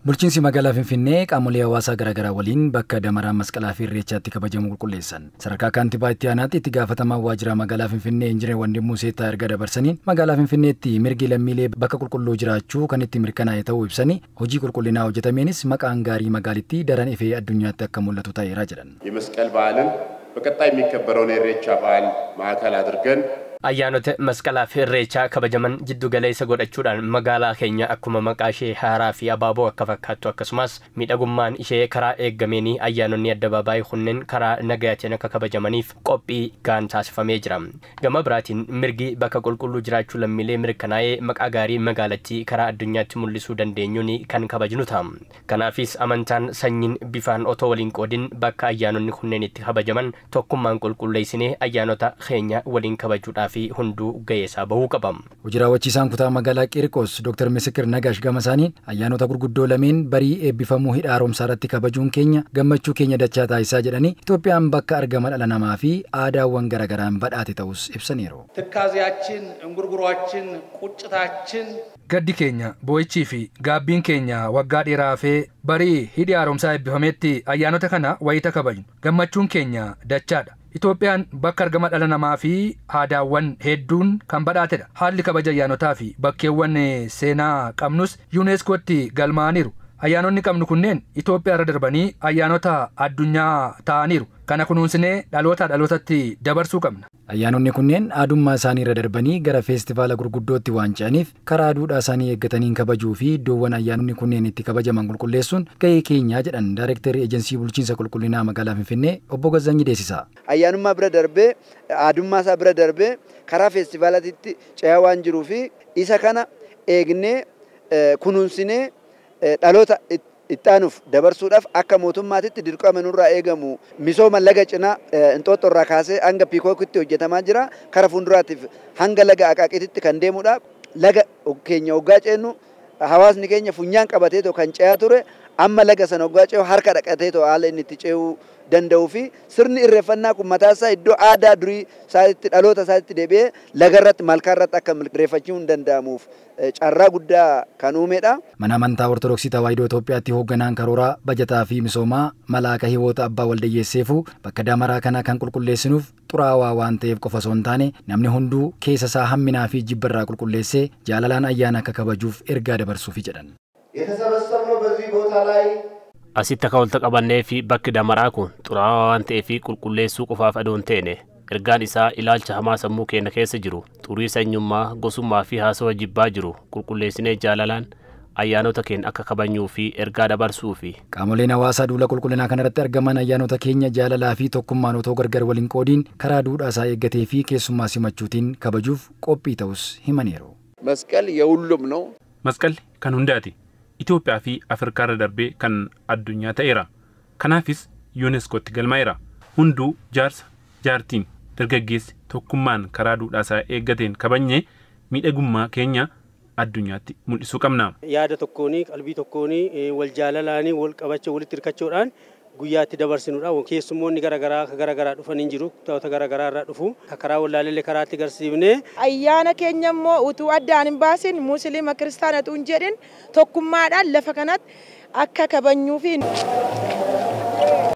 Bulchiinsi magaalaa Finfinnee qaamolee hawaasaa garaagaraa waliin bakka damaraan masqalaa fi irreechaatti kabajamu qulqulleessan. Sadarkaa kaantibaa itti aanaatti itti gaafatamaa waajjira magaalaa Finfinnee Injiinar Wandimmuu Seettaa erga dabarsaniin magaalaa Finfinneetti mirgi lammiilee bakka qulqulluu jiraachuu kan itti mirkanaa'e ta'uu ibsanii hojii qulqullinaa hojjetameenis maqaan gaarii magaalittii daran ifee addunyaatti akka mul'atu ta'eera jedhan. የመስቀል በዓልን በቀጣይ የሚከበረውን የኢሬቻ በዓል ማዕከል አድርገን Ayyaanota masqalaa fi irreechaa kabajaman jiddu galeessa godhachuudhaan magaalaa keenya akkuma maqaa ishee haaraa fi abaaboo akka fakkaattu akkasumas miidhagummaan ishee karaa eeggameen ayyaanonni addabaabaayii kunneen karaa nagayaatiin akka kabajamaniif qophii gaan taasifamee jira. Gama biraatiin mirgi bakka qulqulluu jiraachuu lammiilee mirkanaa'ee maqaa gaarii magaalattii karaa addunyaatti mul'isuu dandeenyuun kan kabajnu ta'a. Kanaafis amantaan sanyiin bifaan otoo waliin qoodin bakka ayyaanonni kunneen itti kabajaman tokkummaan qulqulleessinee ayyaanota keenya waliin kabajuudhaaf fi hunduu ga'ee isaa bahuu qaba. Hojii raawwachiisaan kutaa magaalaa Qiirqos Dr. Misikir Nagaash gama isaaniin ayyaanota gurguddoo lameen barii eebbifamuu hidha haaromsaa irratti kabajuun keenya gammachuu keenya dachaa taasisaa jedhanii Itoophiyaan bakka argama dhala namaa fi aadaawwan garagaraan badhaate ta'us ibsaniiru. ትካዜያችን፣ እንጉርጉሯችን፣ ቁጭታችን Gaddi keenya boo'ichii fi gaabbiin keenya waggaa dheeraa hafee barii hidhi haaromsaa eebbifametti ayyaanota kana wayita kabajnu gammachuun keenya dachaadha. Itoophiyaan bakka argama dhala namaa fi aadaawwan hedduun kan badhaatedha. Haalli kabaja ayyaanotaa fi bakkeewwan seenaa qabnus yuuneeskootti galmaa'aniiru. Ayyaanonni qabnu kunneen Itoophiyaa irra darbanii ayyaanota addunyaa ta'aniiru. Kana kunuunsinee dhalootaa dhalootatti dabarsuu qabna. Ayyaanonni kunneen aadummaa isaanii irra darbanii gara feestivaala gurguddootti waan ce'aniif karaa duudhaa isaanii eeggataniin kabajuu fi iddoowwan ayyaanonni kunneen itti kabajaman qulqulleessuun gahee keenyaa jedhan Daayirektarri Ejensii Bulchiinsa Qulqullinaa Magaalaa Finfinnee Obbo Gazzanyi Deessisaa. Ayyaanummaa bira darbee aadummaa isaa bira darbee karaa feestivaalaatti ce'aa waan jiruu fi isa kana eegnee kunuunsinee dhaloota itti aanuuf dabarsuudhaaf akka mootummaatitti dirqama nurraa eegamu misooma laga cinaa Inxooxxoo irraa kaasee hanga Piikookitti hojjetamaa jira. Kara fuulduraatiif hanga laga Aqaaqiitti kan deemudha. Laga keenya hoggaa ceennu hawaasni keenya funyaan qabateetoo kan ce'aa ture amma laga sana hoggaa ce'u harka dhaqateetoo haala inni itti ce'uu danda'uu fi sirni irreeffannaa kun mataa isaa iddoo aadaa durii isaatti dhaloota isaatti deebi'ee laga irratti malkaa irratti akka irreeffachuun danda'amuuf carraa guddaa kan uumedha. Mana amantaa Ortodoksii Tawaahidoo Itoophiyaatti hoogganaan karooraa bajataa fi misoomaa Malaaka Hiwoota Abbaa Waldayyeesseefuu bakka damaraa kana kan qulqulleessinuuf xuraawaa waan ta'eef qofa osoo hin taane namni hunduu keessa isaa hamminaa fi jibbarraa qulqulleessee jaalalaan ayyaana akka kabajuuf ergaa dabarsuufi jedhan. የተሰበሰብነው በዚህ ቦታ ላይ Asitti akka walitti qabannee fi bakki damaraa kun xuraawaa waan ta'eef qulqulleessuu qofaaf adoo hin teene ergaan isaa ilaalcha hamaa sammuu keenya keessa jiru xurii sanyummaa gosummaa fi haasawa jibbaa jiru qulqulleessinee jaalalaan ayyaanota keenya akka kabajnuu fi ergaa dabarsuu fi. Qaamoleen hawaasaa duula qulqullinaa kanarratti argaman ayyaanota keenya jaalalaa fi tokkummaan otoo gargar waliin qoodiin karaa duudhaa isaa eeggatee fi keessummaa simachuutiin kabajuuf qophii ta'us himaniiru. መስቀል የሁሉም ነው። Masqalli kan hundaati. Itoophiyaa fi Afrikaa irra darbee kan addunyaa ta'eera. Kanaafis yuuneeskootti galmaa'eera. Hunduu jaarsa, jaartiin, dargaggeessi tokkummaan karaa duudhaa isaa eeggateen kabajnee miidhagummaa keenya addunyaatti mul'isuu qabna. Yaada tokkoon, qalbii tokkoon, wal jaalalaanii, wal qabachuu, walitti hirkachuudhaan guyyaa itti dabarsinudha. Keessummoonni garaagaraa garaagaraa dhufan hin jiru. Kutaawota garaagaraa irraa dhufu. Karaa wallaalellee karaatti agarsiifnee. Ayyaana keenya immoo utuu addaan hin baasin musliima kiristaana utuu hin jedhin tokkummaadhaan lafa kanatti akka kabajnuu fi.